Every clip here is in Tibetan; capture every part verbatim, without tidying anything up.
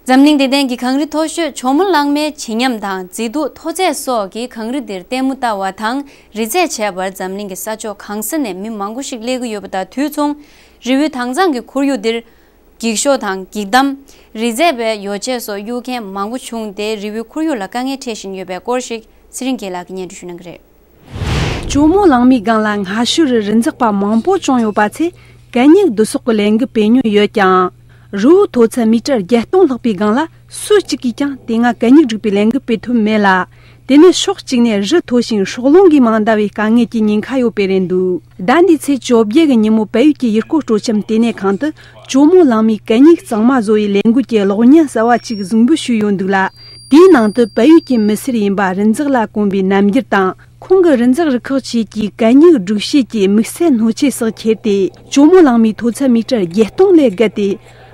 འཛམ་གླིང་བདེ་ལྡན་གྱི་གངས་རི་མཐོ་ཤོས་ཇོ་མོ་གླང་མའི་བྱེད་ཉམས་དང་མཛེས་སྡུག་མཐོ་ཚད་སོགས་ཀྱིས་གངས་རི་འདིར་ལྟད་མོ་ལྟ་བ་དང་རི་རྩེད་བྱེད་པར་འཛམ་གླིང་གི་ས་ཕྱོགས་གང་ས་ནས་མི་མང་པོ་ཞིག་སླེབས་ཀྱི་ཡོད་པ་དང་དུས་མཚུངས། རི་བོའི་དྭངས་གཙང་གི་ཁོར་ཡུག་འདིར། འགྱིག་ཤོག་དང་འགྱིག་དམ། རི་རྩེད་པའི་ཡོ་བྱད་སོགས་གཡུག་མཁན་མང་པོ་བྱུང་སྟེ་རི་བོའི་ཁོར་ཡུག་ལ་དཀའ་ངལ་འཕྲད་བཞིན་ཡོད་པའི་སྐོར་ཞིག་ཚེ་རིང་རྒྱལ་ལགས་ཀྱིས་སྙན་སྒྲོན་ཞུ་གནང་གི་རེད། ཇོ་མོ་གླང་མའི་སྒང་ལ་སྔ་ཕྱི་རུ་རི་འཛེག་པ་མང་པོ་བྱུང་ཡོད་པ་ཚེ་གད་སྙིགས་བསྡུ་གསོག་གི་ལས་འགུལ་སྤེལ་མྱོང་ཡོད་ཀྱང་། རི་བོའི་མཐོ་ཚད་མི་ཊར་བརྒྱད་སྟོང་ལྷག་པའི་སྒང་ལ་སུ་གཅིག་གིས་ཀྱང་དེ་སྔ་གད་སྙིགས་སྒྲུག་པའི་ལས་འགུལ་སྤེལ་ཐུབ་མེད་ལ། དེ་ནི་ཕྱོགས་གཅིག་ནས་རི་མཐོ་ཞིང་སྲོག་རླུང་གིས་མ་འདའ་བའི་དཀའ་ངལ་གྱི་ཉེན་ཁ་ཡོད་པས་རེད་འདུག་ཟླ་འདིའི་ཚེས་བཅོ་བརྒྱད་ཀྱི་ཉིན་མོ་བལ་ཡུལ་གྱི་ཡུལ་སྐོར་སྤྲོ་འཆམ་ལྟེ་གནས་ཁང་དུ་ཇོ་མོ་གླང་མའི་གད་སྙིགས་གཙང་མ་བཟོ་བའི་ལས་འགུལ་གྱི་གློག་བརྙན་གསར་བ་ཅིག་གཟིགས་འབུལ་ཞུས་ཡོད་འདུག་ལ། དེའི་ནང་དུ་བལ་ཡུལ་གྱི་མི་སེར་ཡིན་པ་རི་འཛེག་ལ་གོམས་པའི་རྣམ་འགྱུར་དང་། ཁོང་གིས་རི་འཛེག་རུ་ཁག་ཅིག་གི་གད་སྙིགས་སྒྲུག་བྱེད་ཀྱི་དམིགས་བསལ་སྣོད་ཆས་སོགས་ཁྱེར་ཏེ། ཇོ་མོ་གླང་མའི་མཐོ་ཚད་མི་ཊར་བརྒྱད་སྟོང་ལས་བརྒལ་ཏེ།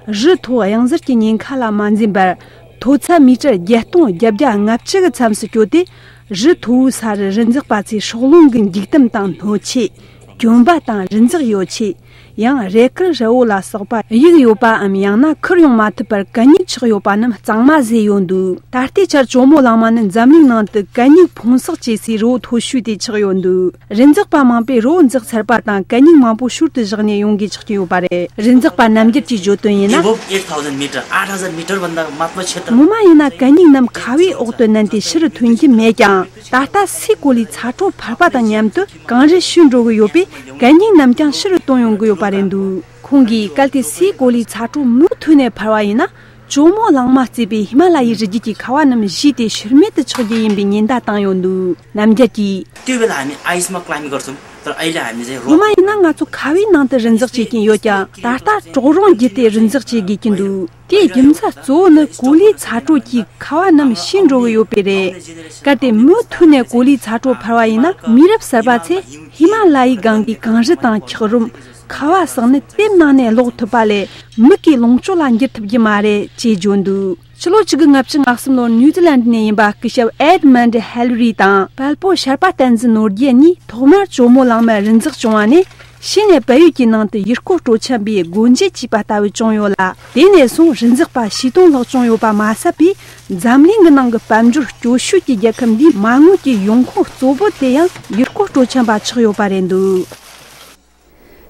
རི་མཐོ་གཡང་གཟར་གྱི་ཉེན་ཁ་ལ་མ་འཛེམས་པར། མཐོ་ཚད་མི་ཊར་བརྒྱད་སྟོང་བརྒྱད་བརྒྱ་ལྔ་བཅུ་གི་མཚམས་སུ་བསྐྱོད་དེ། རི་མཐོ་བོའི་ས་རུ་རི་འཛེག་པ་ཚོས་སྲོག་རླུང་གི་འགྱིག་དམ་དང་སྣོད་ཆས། གྱོན་པ་དང་རི་འཛེག་ཡོ་ཆས། ཡང་རས་དཀར་རལ་པོ་ལ་སོགས་པ་གཡུགས་ཡོད་པའམ་ཡང་ན་ཁུར་ཡོང་མ་ཐུབ་པར་གད་སྙིགས་ཆགས་ཡོད་པ་རྣམས་གཙང་མ་བཟོས་ཡོད་འདུག་ད་ལྟའི་ཆར་ཇོ་མོ་གླང་མ་ནི་འཛམ་གླིང་ནང་དུ་གད་སྙིགས་ཕུང་གསོག་བྱེད་སའི་རི་བོ་མཐོ་ཤོས་དེ་ཆགས་ཡོད་འདུག་རི་འཛེག་པ་མང་པོས་རི་བོ་འཛེག་ཚར་པ་དང་གད་སྙིགས་མང་པོ་ཤུལ་དུ་བཞག་ནས་ཡོང་དགོས་ཆགས་ཀྱི་ཡོད་པ་རེད། རི་འཛེག་པ་རྣམ་རྒྱལ་གྱིས་བརྗོད་དོན་ཡིན་ན། Above eight thousand meter, eight thousand meter. ངོ་མ་ཡིན་ན་གད་སྙིགས་རྣམས་ཁ་བའི་འོག་ཏུ་མནན་ཏེ་ཕྱི་རུ་ཐོན་གྱི་མེད་ཀྱང་། ད་ལྟ་སའི་གོ་ལའི་ཚ་དྲོད་འཕར་བ་དང་མཉམ་དུ་གངས་རི་ཞུ་འགྲོ་གི་ཡོད་པས་གད་སྙིགས་རྣམས་ཀྱང་ཕྱི་རུ་གཏོང་ཡོང་གི་ཡོད་པ་རེད་འདུག་ཁོང་གིས་གལ་ཏེ་སའི་གོ་ལའི་ཚ་དྲོད་མུ་མཐུད་ནས་འཕར་བ་ཡིན་ན། ཇོ་མོ་གླང་མ་གཙོས་པའི་ཧི་མ་ལ་ཡའི་རི་རྒྱུད་ཀྱི་ཁ་བ་རྣམས་བཞུས་ཏེ་ཕྱིར་མེད་དུ་ཆགས་རྒྱུ་ཡིན་པའི་ཉེན་བརྡ་བཏང་ཡོད་འདུག་རྣམ་རྒྱལ་གྱིས། त्यो बेला हामी आइसमा क्लाइम्बिङ गर्छौँ, तर अहिले हामी चाहिँ ངོ་མ་ཡིན་ན་ང་ཚོ་ཁ་བའི་ནང་དུ་རི་འཛེག་བྱེད་ཀྱིན་ཡོད་ཀྱང་། ད་ལྟ་གྲོག་རོང་བརྒྱུད་དེ་རི་འཛེག་བྱེད་དགོས་ཀྱི་འདུག་དེའི་རྒྱུ་མཚན་གཙོ་བོ་ནི་གོ་ལའི་ཚ་དྲོད་ཀྱིས་ཁ་བ་རྣམས་ཞུ་འགྲོ་གི་ཡོད་པས་རེད། གལ་ཏེ་མུ་མཐུད་ནས་གོ་ལའི་ཚ་དྲོད་འཕར་བ་ཡིན་ན། མི་རབས་གསར་པ་ཚོས་ཧི་མ་ལ་ཡའི་སྒང་གི་གངས་རི་དང་འཁྱགས་རོམ། ཁ་བ་སོགས་ནི་དེབ་ནང་ནས་ཀློག་ཐུབ་པ་ལས་མིག་གིས་ལོངས་སྤྱོད་ལ་འགྱུར་ཐུབ་ཀྱི་མ་རེད་ཅེས་བརྗོད་འདུག་ཕྱི་ལོ་ཆིག་སྟོང་དགུ་བརྒྱ་ལྔ་བཅུ་ང་གསུམ་ལོར་ནིའུ་ཛི་ལན་ནས་ཡིན་པ་སྐུ་ཞབས་ཨེ་ཌི་མན་ཌི་ཧེ་ལི་རི་དང་དཔལ་པོ་ཤར་པ་བསྟན་འཛིན་ནོར་རྒྱས་གཉིས་ཐོག་མར་ཇོ་མོ་གླང་མའི་རི་འཛེག་བྱུང་བ་ནས། གཞི་ནས་བལ་ཡུལ་གྱི་ནང་དུ་ཡུལ་སྐོར་སྤྲོ་འཆམ་པའི་སྒོ་འབྱེད་བྱས་པ་ལྟ་བུ་བྱུང་ཡོད་ལ། དེ་ནས་བཟུང་རི་འཛེག་པ་བཞི་སྟོང་ལྷག་བྱུང་ཡོད་པ་མ་ཟད་པའི་འཛམ་གླིང་གི་ནང་གི་དཔལ་འབྱོར་སྐྱོ་ཤོས་ཀྱི་རྒྱལ་ཁབ་འདིའི་མ་དངུལ་གྱི་ཡོང་ཁུངས་གཙོ་བོ་དེ་ཡང་ཡུལ་སྐོར་སྤྲོ་འཆམ་པ་ཆགས་ཡོད་པ་རེད་འདུག་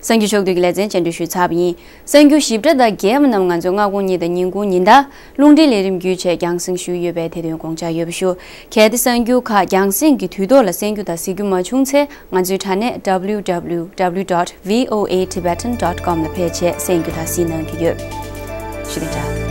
གསར་འགྱུར་ཕྱོགས་བསྡུས་ཀྱི་ལེ་ཚན་སྙན་སྒྲོན་ཞུས་ཚར་བ་ཡིན། གསར་འགྱུར་ཞིབ་ཕྲ་དང་རྒྱས་པ་རྣམས་ང་ཚོའི་སྔ་དགོང་གཉིས་དང་ཉིན་གུང་ཉིན་ལྟར་རླུང་འཕྲིན་ལས་རིམ་བརྒྱུད་བྱས་རྒྱང་སྲིང་ཞུས་ཡོད་པས་དེ་དོན་དགོངས་འཇགས་ཡོད་པ་ཞུ། གལ་ཏེ་གསར་འགྱུར་ཁག་རྒྱང་སྲིང་གི་དུས་ཐོག་ལ་གསན་རྒྱུ་དང་གཟིགས་རྒྱུ་མ་བྱུང་ཚེ། ང་ཚོའི་དྲ་གནས་W W W dot V O A Tibetan dot com ལ་ཕེབས་བྱས་གསན་རྒྱུ་དང་གཟིགས་གནང་རྒྱུ་ཡོད། ཞུ་དེ་འདྲ།